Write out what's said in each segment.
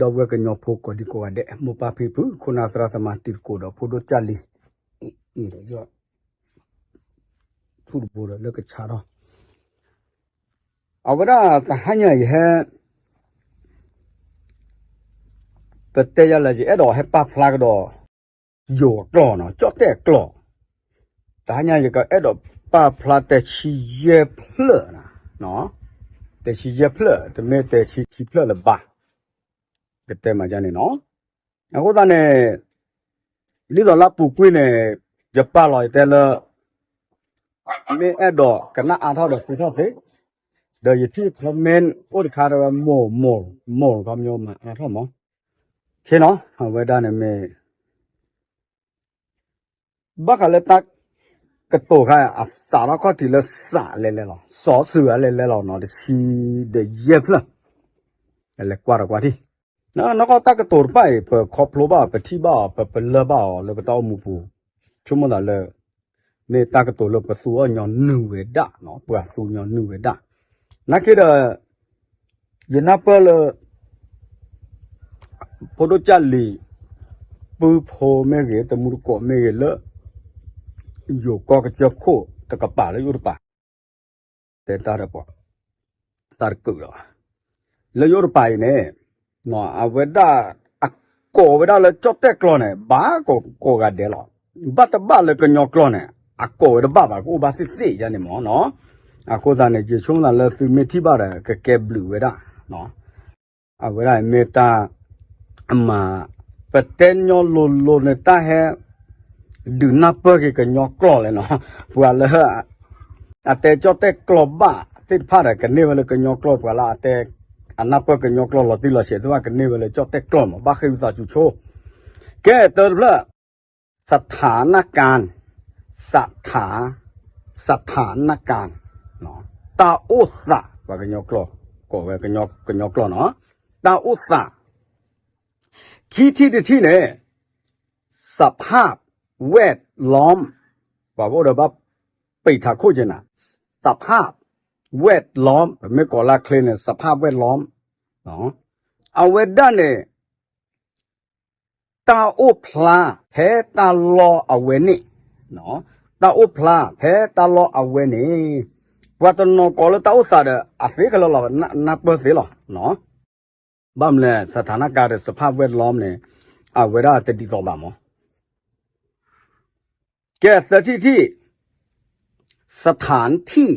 ဒီပုၢ်ဝဲၢ်ကညီဖိကိးဒံကိးဂၤဒဲး မိၢ်ပၢ်ဖံဖု ခိၣ်နၢ်သရၣ်သမါတံၤသကိးဒီးဖိဒိၣ်ကၢ်လံၤ အံၤဒီးယီၢ် ထူၣ်တဘိဒီးလၢကဆါထီၣ် အဝဲဒၣ်တဟါညါအံၤဟဲ ပတဲယၤလၢယအဲၣ်ဒိးဟဲပာ်ဖျါကဒီး ယိၤအကျိာ်နီၤ ကၠီၣ်တဲၣ်အကျိာ် တဟါညါယကအဲၣ်ဒိးပာ်ဖျါတဲဆံယဲၢ်ဖျၢၣ်နီၤ တဲဆံယဲၢ်ဖျၢၣ် တမ့ၢ်တဲဆံခံဖျၢၣ်လၢၤဘၣ် ကတဲမၤဒ်န့ၣ်နီၤ အဃိသတးန့ၣ် ဒ်သိးလၢအပူၤကွံာ်န့ၣ် ယပာ်လီၤယတဲလၢ မ့ၢ်အဲၣ်ဒိးကနၣ်အါထီၣ်ဒီးဃုထီၣ်သ့, ဒီးယထံၣ် comment အိၣ်တခါဒီးဝဲ မိၢ်မိၢ်မိၢ်ခီပညီမၤအါထီၣ်မး, ခ့နီၤ အဝဲဒၣ်န့ၣ်မ့ၢ် ဘၣ်ဃးလၢတၢ်ကတိၤခါ အစးထီၣ်ခီၣ်ထံးလၢစးလဲၤလဲၤလီၤ စီၤစုၤအလဲၤလဲၤလီၤနီၤ တဆံဒီးယဲၢ်ဖျၢၣ်, လဲၤကွၢ်ဒီးကွၢ်ထံၣ်, နီၢ်ကီၢ်တၢ်ကတိၤတဖၣ်အံၤ ပခီဖျိဘၣ် ပထံၣ်ဘၣ်အီၤ ပပလၢၢ်ဘၣ်အီၤလၢပတၢ်အိၣ်မူပူၤ, ဆိကမိၣ်သးလၢ မ့ၢ်တၢ်ကတိၤလၢပသူအီၣ်ညီနုၢ်ဝဲဒၣ်နီၤ ပှၤသူညီနုၢ်ဝဲဒၣ်, နာ်က့ဒီး ယနၢ်ပၢၢ်လၢ ဖိဒိၣ်ကၢ်လံၤ ပုၢ်ဖိမ့ၢ်ဂ့ၤ တမူတကိးမ့ၢ်ဂ့ၤလၢ ယိၤကီၢ်ကစၢၢ်ခိၣ်တကပၤလၢယအိၣ်တပၤ, တဲတၢ်ဒီးပှၤ တၢ်တကုာ်လီၤ, လၢယအိၣ်တပၤအံၤန့ၣ် အဝဲဒၣ် အကိးဝဲဒၣ်လၢကၠီၣ်တဲၣ်ကျိာ်န့ၣ် ဘၣ်ကိးကိးဂၤဒဲးလီၤ, ဘၣ်တဘၣ်လၢကညီကျိာ်န့ၣ် အကိးဝဲတဘၣ်ဘၣ် ကအိၣ်ဘၣ်သ့ၣ်သ့ၣ်ယါန့ၣ်မ့ၢ်နီၤ, အဃိသတးန့ၣ် ယဆိကမိၣ်သးလၢသုမ့ၢ်ထံၣ်ဘၣ်ဒီး ကကဲဘျုးဝဲဒၣ် အဝဲဒၣ်မ့ၢ်တၢ် အမၤ ပတဲညီလိၤလိၤန့ၣ် တၢ်ဟဲ ဒုးနၢ်ပၢၢ်က့ၤကညီကျိာ်လဲၣ်နီၤ, ပှၤလၢ အတဲကၠီၣ်တဲၣ်ကျိာ်ဘၣ်သ့ၣ်တဖၣ်ဒီး ကန့ၢ်ဝဲလၢကညီကျိာ် ပှၤလၢအတဲ အနၢ်ပၢၢ်ကညီကျိာ်လီၤတံၢ်လီၤဆဲးသ့ၣ်တဖၣ် ကန့ၢ်ဝဲလၢကၠီၣ်တဲၣ်ကျိာ်မး ဘၣ်ဃ့ဝံသးစူၤဆိ, ကဲတၢတဖျၢၣ် สถานการณ์ สถา สถานการณ์ တၢ်အိၣ်သး ပှၤကညီကျိာ် ကိးဝဲကညီကျိာ်နီၤ တၢ်အိၣ်သး, ခံထံၣ်တထံၣ်န့ၣ် สภาพแวดล้อม ပှၤအိၣ်ဒီးဘၣ်ပံးထးခိၣ်က့ၤနၤ สภาพแวดล้อม ပမ့ၢ်ကိးလၢချ့န့ၣ် สภาพแวดล้อม အဝဲဒၣ်န့ၣ် တၢ်အိၣ်ဖျါဖဲတၢ်လီၢ်အဝဲန့ၣ်, တၢ်အိၣ်ဖျါဖဲတၢ်လီၢ်အဝဲန့ၣ်, ပှၤတနီၤကိးလၢတၢ်အိၣ်သးဒီး အသ့ခဲလၢာ်လီၤ နၢ်ပၢၢ်သ့လီၤ, ဘၣ်မနုၤလဲၣ် สถานการณ์ဒီး สภาพแวดล้อม န့ၣ် အဝဲဒၣ်တဒ်သိးဘၣ်မး ကဲသၢထံၣ်တထံၣ် สถานที่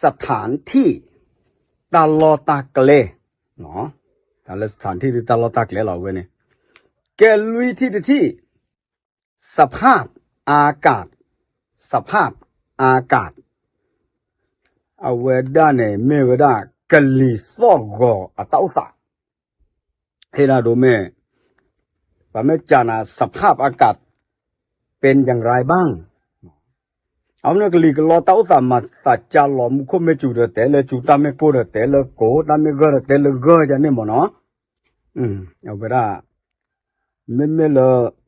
สถานที่ တၢ်လီၢ်တၢ်ကျဲ, တၢ်လၢ สถานที่ ဒီးတၢ်လီၢ်တၢ်ကျဲလီၤ အဝဲန့ၣ်, ကဲလွံၢ်ထံၣ်တထံၣ် สภาพอากาศ สภาพอากาศ အဝဲဒၣ်န့ၣ် မ့ၢ်ဝဲဒၣ်ကလံၤသီၣ်ဂီၤအတၢ်အိၣ်သး ဟ့ၣ်ဒၣ်ဒိမ့ၢ် ပမ့ၢ်ကနၤ สภาพอากาศเป็นอย่างไรบ้าง အမ့ၢ်ကလံၤကလီတၢ်အိၣ်သးမၤသးကၢလီၤ မူခိၣ်မ့ၢ်စူၤဒီးတဲလၢစူၤ တၢ်မ့ၢ်ကိၢ်ဒီးတဲလၢကိၢ် တၢ်မ့ၢ်ဂၢၢ်ဒီးတဲလၢဂၢၢ်ယါန့ၣ်မ့ၢ်နီၤ, အဝဲဒၣ် မ့မ့ၢ်လၢ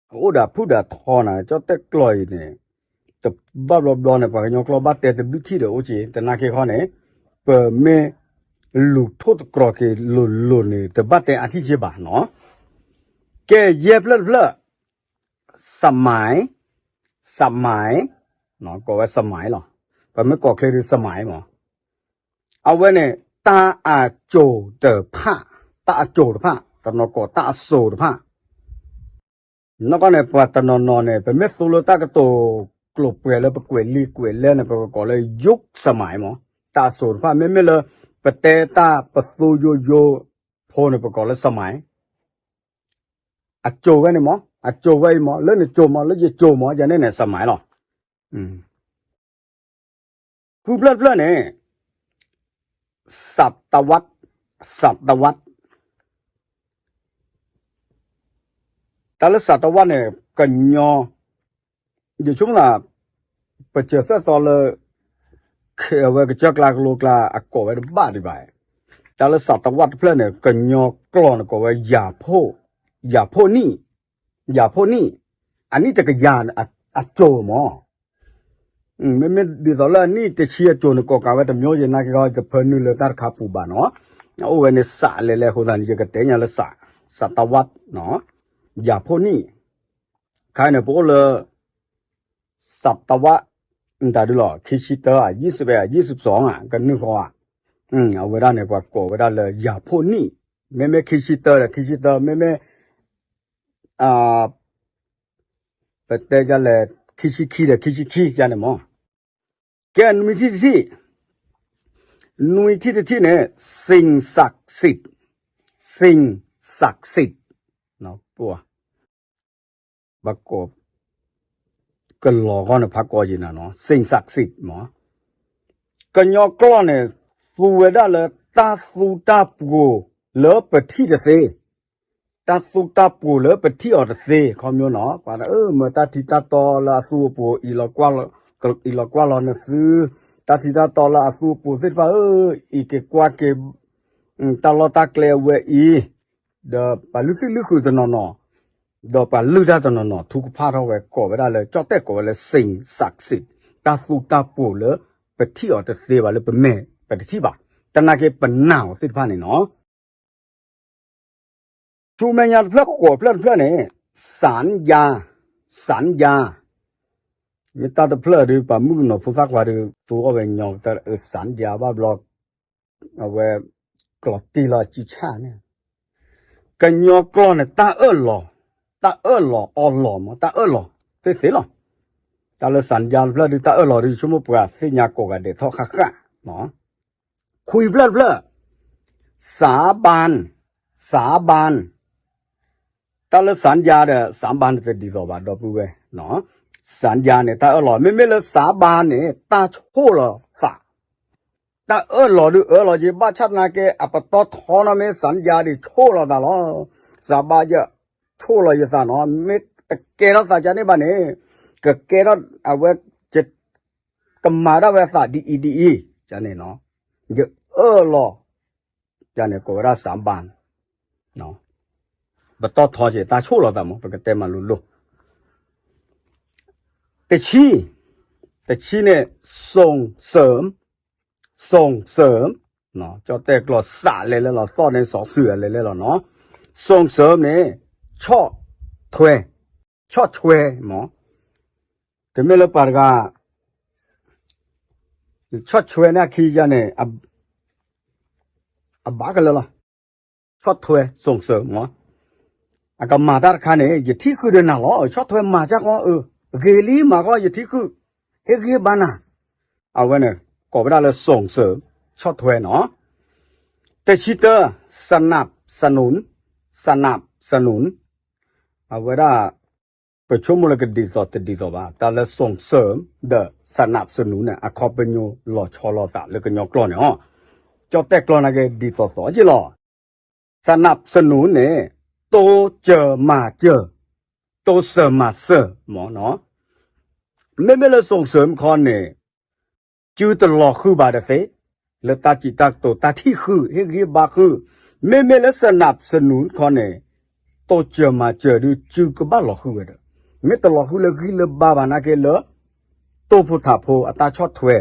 အအိၣ်ဒီးဖုၣ်ဒီးထီနၤ ကၠီၣ်တဲၣ်ကျိာ်အံၤန့ၣ် တဘၣ်ဘျီဘျီန့ၣ် ပှၤကညီကျိာ်ဘၣ်တဲတဘျုးထံၣ်ဒီးအိၣ်က့ၤ တနာ်က့ၤခီန့ၣ် ပမ့ၢ်လူၤထိၣ်တကြီၤက့ၤလိၤလိၤန့ၣ် တဘၣ်တဲအါထံၣ်က့ၤဘၣ်နီၤ, ကဲယဲၢ်ဖျၢၣ်တဖျၢၣ် สมัย สมัย ကိးဝဲ สมัย လီၤ, ပမ့ၢ်ကိးချ့ဒီး สมัย မး အဝဲန့ၣ် တၢ်အစိၤတဖၣ် တၢ်အစိၤတဖၣ် တနီၤကိးတၢ်အစိၤတဖၣ်, နီၢ်ကီၢ်န့ၣ် ပှၤတနီၤနီၤန့ၣ် ပမ့ၢ်သိလၢတၢ်ကတိၤကျိၤပှဲၤလၢပကွဲးလံာ်ကွဲးလဲၢ်န့ၣ် ပကကိးလၢ ยุคสมัย မး, တၢ်အစိၤတဖၣ် မ့မ့ၢ်လၢ ပတဲတၢ်ပသိယိယိဖိန့ၣ် ပကိးလၢ สมัย အစိၤဝဲန့ၣ်မး အစိၤဝဲအံၤမး လၢနစိၤမး လၢယစိၤမး ယၤန့ၣ်န့ၣ် สมัย လီၤ. ဃုဖျၢၣ်တဖျၢၣ်န့ၣ် ศตวรรษ ศตวรรษ တၢ်လၢ ศตวรรษ န့ၣ် ကညီ ယဆိကမိၣ်သး ပစၢၤသၢသီလၢ အဝဲကစၢၢ်ကျါကလိကျါ အကိးဝဲတဘၣ်ဒံးဘၣ်. တၢ်လၢ ศตวรรษ တဖျၢၣ်န့ၣ် ကညီကျိာ်န့ၣ် ကိးဝဲ ယာ်ဖိနံၣ်, ယာ်ဖိနံၣ်, အနံၣ်တကယၤအစိၤမး. မ့မ့ၢ်ဒ်သိးလၢအနံၣ်တဆံအစိၤန့ၣ် ကိးကးဝဲတမျိုး ယနာ်က့ၤခီ တဖၢနုာ်လၢတၢ်တခါပူၤဘၣ်နီၤ. အအိၣ်ဝဲန့ၣ်စးလဲၣ်လဲၣ်အဃိသတးန့ၣ် ယကတဲညါလၢစး, စးတဝး, ယၤဖိနံၣ်, ခါအံၤန့ၣ် ပအိၣ်လၢ စးတဝး, မတၤဒုလီၤ ခံဆံတၢ ယံၣ်စဘဲ ယံၣ်စဘစီဧါ ကနုာ်ဃီဧါ, အဝဲဒၣ်န့ၣ် ပှၤကိးဝဲဒၣ်လၢယၤဖိနံၣ်, မ့မ့ၢ်ခံဆံတၢဒီး ခံဆံတၢ မ့မ့ၢ် ပတဲဒ်လဲၣ် ခံဆံခံဒီး ခံဆံခံယါန့ၣ်မး, ကဲ နွံထံၣ်တထံၣ်, နွံထံၣ်တထံၣ်န့ၣ် စ့ၣ်စးစံး, စ့ၣ်စးစံး, ပှၤ ဘၣ်ကိး ကလီၤဂီၢ်န့ၣ် ဖးကိးယံၤနၤနီၤ စ့ၣ်စးစံးမး, ကညီကျိာ်န့ၣ် သူဝဲဒၣ်လၢတၢ်သူတၢ်ပှိၤလၢပထံၣ်တသ့, တၢ်သူတၢ်ပှိၤလၢပထံၣ်အီၤတသ့ ခီပညီနီၤ ပှၤမၢတၢ်ထံတၢ်တီလၢအသူအပှိၤ အံၤလီၤကွၢ်လီၤနသု, တၢ်ထံတၢ်တီလၢအသူအပှိၤသ့ၣ်တဖၣ်ဧၢ, အံၤက့ၤကွၢ်က့ၤ တၢ်လီၢ်တၢ်ကျဲအဝဲအံၤ, ဒီးပှၤလုၢ်သံလုၢ်ဃုာ်တနီၤနီၤ, ဒီးပှၤလုၢ်တၢ်တနီၤနီၤ ထုကဖၣ်ထီၣ်ဝဲ ကိးဝဲဒၣ်လၢ ကၠီၣ်တဲၣ်ကိးဝဲလၢ စ့ၣ်စးစံး, တၢ်သူတၢ်ပှိၤလၢပထံၣ်အီၤတသ့ဘၣ် လၢပမဲာ်ပတထံၣ်ဘၣ်, တနာ်က့ၤပနာ်အီၤသ့ၣ်တဖၣ်န့ၣ်နီၤ ဆူမဲာ်ညါတဖျၢၣ် ဃိးဖျၢၣ်တဖျၢၣ်န့ၣ် စၣ်ယါ, စၣ်ယါ, မ့ၢ်တၢ်တဖျၢၣ်ဒီး ပှၤမုၣ်ကနီၤဖိသၣ်ခွါဒီး သူအီၣ်ဝဲညီကတၢၢ် စၣ်ယါဘၣ်ဘျီ, အဝဲ ကျိးတ့ၢ်လီၤစုဆၣ်န့ၣ်, ကညီကျိာ်န့ၣ် တၢ်အၢၣ်လီၤ, တၢ်အၢၣ်လီၤအီလီၤမး တၢ်အၢၣ်လီၤသ့သ့လီၤ, တၢ်လၢစၣ်ယါတဖျၢၣ်ဒီး တၢ်အၢၣ်လီၤဒီး ဆိကမိၣ်ပှၤသ့ၣ်ညါကိးဂၤဒဲးထီၣ်ဃၣ်ဃၣ် ခွံဖျၢၣ်တဖျၢၣ်, စးဘၣ်, စးဘၣ်, တၢ်လၢစၣ်ယါဒီး စးဘၣ်န့ၣ်တဒ်သိးဘၣ် ဒီပုၢ်ဝဲၢ်, စၣ်ယါန့ၣ် တၢ်အၢၣ်လီၤ မ့မ့ၢ်လၢစးဘၣ်န့ၣ် တၢ်ဆိၣ်လီၤသး, တၢ်အၢၣ်လီၤဒုးအၢၣ်လီၤက့ၤ ဘၣ်ဆၣ်သနာ်က့ အပတီၢ်ထီနီၤ မ့ၢ်စၣ်ယါဒီးဆိၣ်လီၤသးလီၤ, စးဘၣ်ယ ဆိၣ်လီၤယသးနီၤ မ့ၢ်တကဲထီၣ်သးကန့ၣ်ဘၣ်န့ၣ်, ကကဲထီၣ်အဝဲ ကမၤဒၣ်ဝဲအသးဒ်အံၤဒ်အံၤ, န့ၣ်, ယအၢၣ်လီၤ, န့ၣ် ကိးဝဲဒၣ်စးဘၣ်, ပတီၢ်ထီက့ၤ တၢ်ဆိၣ်လီၤသးမး ပကတဲမၤလိလိၤ, တဆံ, တဆံန့ၣ်, ဆိၣ်စၢၣ်, ဆိၣ်စၢၣ်, ကၠီၣ်တဲၣ်ကျိာ်စးလဲၣ်လဲၣ်လီၤ သီၣ်န့ၣ် စီၤစုၤအလဲၣ်လဲၣ်လီၤနီၤ, ဆိၣ်စၢၣ်န့ၣ်, ဆီၣ်ထွဲ, ဆီၣ်ထွဲမး, တမ့ၢ်လၢပှၤတဂၤ ဆီၣ်ထွဲန့ၣ်အခံယါန့ၣ်, အဘၣ်ကလၢာ်လီၤ, ဆီၣ်ထွဲ ဆိၣ်စၢၣ်မး, အကမၤတၢ်တခါန့ၣ် ယထံၣ်ဃုာ်ဒီးနၤလီၤ, ဆီၣ်ထွဲမၤကၢ်ဃီအၢ, ဂ့ၤလံမၤဃီယထံၣ်ဃုာ်, ဟ့ၣ်ဂံၢ်ဘါနၤ, အဝဲန့ၣ် ကိးဝဲဒၣ်လၢဆိၣ်စၢၣ်, ဆီၣ်ထွဲနီၤ, တဆံတၢ, စနၢပ်စနူၣ်, စနၢပ်စနူၣ်, အဝဲဒၣ် ပဆိကမိၣ်လၢကဒ်သိးတဒ်သိးဘၣ် တၢ်လၢဆိၣ်စၢၣ် ဒီးစနၢပ်စနူၣ်န့ၣ် အခီပညီလီၤဆီလိာ်သးလၢကညီကျိာ်န့ၣ်အီၤ, ကၠီၣ်တဲၣ်ကျိာ်နာ်က့ ဒ်သိးသိးက့လီၤ, စနၢပ်စနူၣ်န့ၣ် တိစၢၤမၤစၢၤ, တိစၢၤမၤစၢၤမးနီၤ, မ့မ့ၢ်လၢဆိၣ်စၢၣ်မခီန့ၣ် စုတလီၤဃုာ်ဘၣ်တသ့, လၢတၢ်စံးတၢ်ကတိၤ တၢ်ထံၣ်ဃုာ် ဟ့ၣ်ဂံၢ်ဘါဃုာ်, မ့မ့ၢ်လၢစနၢပ်စနူၣ်ခီန့ၣ် တိစၢၤမၤစၢၤဒုး စုကဘၣ်လီၤဃုာ်ဝဲဒီး, မ့ၢ်တလီၤဃုာ်လၢဂံၢ်လၢဘါဘၣ်နာ်က့လၢ တိၢ်ဖိထးဖိအတၢ်ဆီၣ်ထွဲ,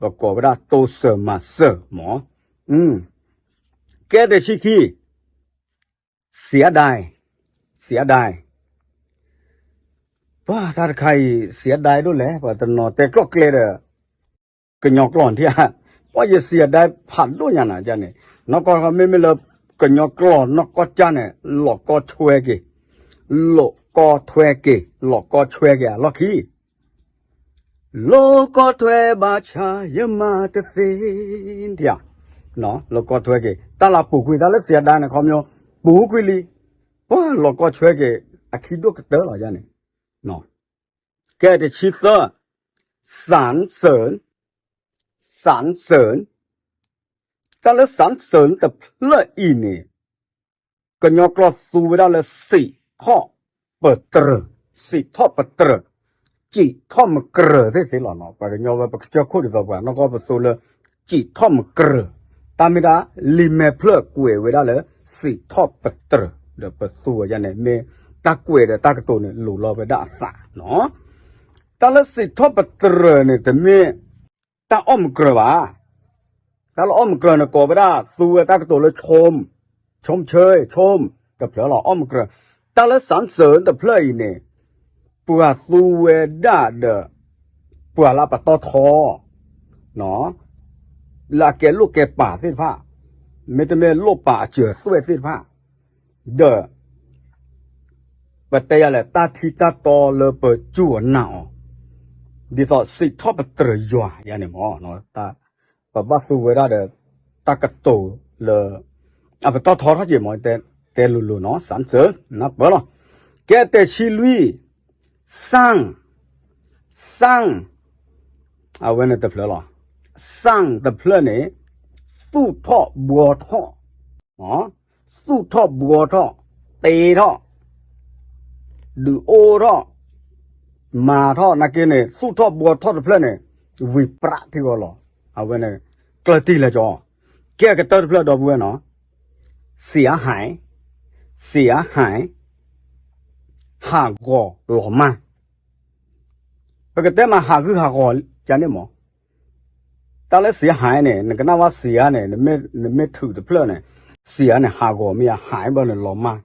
ပကိးဝဲဒၣ်တိစၢၤမၤစၢၤမး, ကဲတဆံခံ စံးအဒၣ်, စံးအဒၣ်, ပှၤတၢ်တခါအံၤ စံးအဒၣ်ဒိၣ်လဲၣ် ပှၤတနီၤတဲကျိာ်ကျဲဒီး ကညီကျိာ်ဒၣ်ဧါ, ပှၤယစံးအဒၣ်ဖးဒိၣ်ညါနၤန့ၣ်, နီၢ်ကီၢ်မ့မ့ၢ်လၢ ကညီကျိာ်နီၢ်ကီၢ်ကၠၢ်န့ၣ် လိာ်ကီထွဲက့ၤ, လိာ်ကီထွဲက့ၤ, လိာ်ကီထွဲက့ၤအလီၢ်ခံ လိာ်ကီထွဲဘၣ်ဆၣ်ယမၤတသ့, လိာ်ကီထွဲက့ၤ တၢ်လၢပူၤကွံာ်တၢ်လၢစံးအဒၣ်န့ၣ် ခီပညီ ပူၤကွံာ်လံ, ပှၤလိာ်ကီထွဲက့ၤ အခံဒိၣ်ကတၢၢ်လီၤယါန့ၣ်, ကဲတဆံသၢ, စၣ်စၢၣ်, စၣ်စၢၣ်, တၢ်လၢစၣ်စၢၣ်တဖျၢၣ်အံၤန့ၣ် ကညီကျိာ်သူဝဲဒၣ်လၢစံးထီၣ်ပတြၢၤ, စံးထီၣ်ပတြၢၤ, စံးထီၣ်မကြၢၤသ့ၣ်သ့ၣ်လီၤနီၤ, ပှၤကညီဝဲပကစၢၢ်ခိၣ်ဒ်သိးပှၤ နီၢ်ကီၢ်ပသူလၢ စံးထီၣ်မကြၢၤ, တၢ်မ့ၢ်ဒၣ် လံာ်မဲာ်ဖျၢၣ်ကွဲးဝဲဒၣ်လၢ စံးထီၣ်ပတြၢၤ, ဒီးပသူဝဲဒၣ်န့ၣ် မ့ၢ်တၢ်ကွဲးဒီးတၢ်ကတိၤန့ၣ် လိၤလီၤဝဲဒၣ်အသးနီၤ, တၢ်လၢစံးထီၣ်ပတြၢၤန့ၣ် တမ့ၢ် တၢ်အီၣ်မကြၢၤဘၣ်, တၢ်လၢ Omicron န့ၣ် ကိးဝဲဒၣ် သူဝဲတၢ်ကတိၤလၢ ဆိမ်, ဆိမ်ဆၢ, ဆိမ် တဖျၢၣ်လီၤ. Omicron တၢ်လၢ စၣ်စၢၣ် တဖျၢၣ်အံၤန့ၣ် ပှၤသူဝဲဒၣ်ဒီး ပှၤလၢပတီၢ်ထီ လၢအကဲလိာ်ကဲပာ်သ့ၣ်တဖၣ်, မ့တမ့ၢ်လိာ်ပာ်အစၢၤသွဲၣ်သ့ၣ်တဖၣ်, ဒီး ပတဲယၤလဲၣ် တၢ်ထံတၢ်တီလၢပစူၢ်အီၤနာ်အီၤ, ဒ်သိးစံးထီၣ်ပတြၢၤယွၤယၤန့ၣ်မ့ၢ် ပဘၣ်သူဝဲဒၣ်ဒီး တၢ်ကတိၤလၢ အပတီၢ်ထီထီၣ်က့ၤမ့ၢ် တဲလိၤလိၤနီၤ စၣ်စၢၣ် နၢ်ပၢၢ်လီၤ. ကဲ တဆံလွံၢ် စၣ်, စၣ်, အဝဲန့ၣ်တဖျၢၣ်လီၤ. စၣ်တဖျၢၣ်န့ၣ် သူၣ်ထီၣ်ဘှီထီၣ် သူၣ်ထီၣ်ဘှီထီၣ်, တ့ထီၣ်, ဒုးအိၣ်ထီၣ်, မၤထီၣ် နာ်က့န့ၣ် သူၣ်ထီၣ်ဘှီထီၣ်တဖျၢၣ်န့ၣ် ဝံၤပြးထံဂီၤလီၤ. အဝဲန့ၣ် ကျၢၢ်တံၢ်လဲၤကီ, ကဲအကတၢၢ်တဖျၢၣ်ဒီပုၢ်ဝဲၢ်နီၤ, စံးအါဟဲ, စံးအါဟဲ, ဟးဂီၤလီၤမၢ် ပကတဲမးဟးဂုာ်ဟးဂီၤယၤန့ၣ်မ့ၢ်, တၢ်လၢစံးအါဟဲန့ၣ် နကနၣ်ဝဲစံးအါန့ၣ် နမ့ၢ်ထုးတဖျၢၣ်န့ၣ်, စံးအါန့ၣ် ဟးဂီၤမ့ၢ်ယါ ဟးဘၣ်န့ၣ် လီၤမၢ်,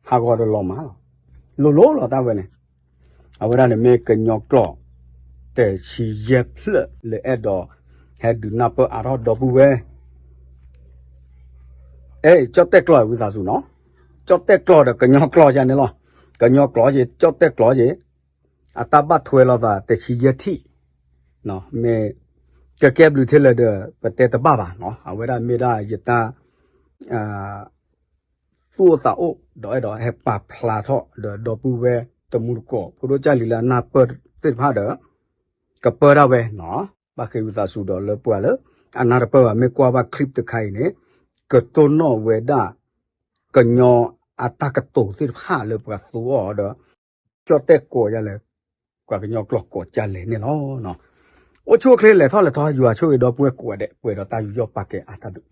ဟးဂီၤဒီးလီၤမၢ်လီၤ. လိၤလိၤလီၤတၢ်ဝဲန့ၣ်, အဝဲဒၣ်န့ၣ်မ့ၢ်ကညီကျိာ် တဆံယဲၢ်ဖျၢၣ်လၢအဲၣ်ဒိး ဟဲဒုးနၢ်ပၢၢ်အါထီၣ်ဒီပုၢ်ဝဲၢ် အဲ ကၠီၣ်တဲၣ်ကျီၢ်ဝံသးစူၤနီၤ, ကၠီၣ်တဲၣ်ကျီၢ်ဒီးကညီကျိာ်ယါန့ၣ်လီၤ. ကညီကျိာ်က့ၤ ကၠီၣ်တဲၣ်ကျီၢ်က့ၤ အတၢ်ဘၣ်ထွဲလိာ်သးတဆံယဲၢ်ထံၣ်, မ့ၢ်ကကဲဘျုးထဲလဲၣ်ဒီး ပတဲတဘၣ်ဘၣ်နီၤ, အဝဲဒၣ်မ့ၢ်ဒၣ်ယတၢ် သူၣ်အိၣ်သးအိၣ် ဒီးအဲၣ်ဒိးဟဲပာ်ဖျါထီၣ်ဒီးဒီပုၢ်ဝဲၢ်တမူတကိး ဖိဒိၣ်ကၢ်လံၤလၢအနၢ်ပၢၢ်သ့ၣ်တဖၣ်ဒီး ကပၢတၢ်ဝဲနီၤ, ဘၣ်ဃ့ဝံသးစူၤဒီးလၢပှၤလၢ အနၢ်တပၢၢ်ဘၣ် မ့ၢ်ကွၢ်ဘၣ် clip တခါအံၤန့ၣ် ကတိၢ်နီၣ်ဝဲဒၣ် ကညီအတၢ်ကတိၤသ့ၣ်တဖၣ်လၢပှၤသူအီၤဒီး ကၠီၣ်တဲၣ်ကိးယါလဲၣ်, ပှၤကညီကျိာ်ကိးကၢ်လဲၣ်န့ၣ်လီၤ. အိၣ်ဆူၣ်အိၣ်ချ့လဲၤထီၣ်လဲၤထီ ယွၤဆိၣ်ဂ့ၤဒီပုၢ်ဝဲၢ်ကိးဂၤဒဲး ပှဲၤဒီးတၢ်ယူးယီၣ်ပာ်ကဲအါတၢ်ဒုး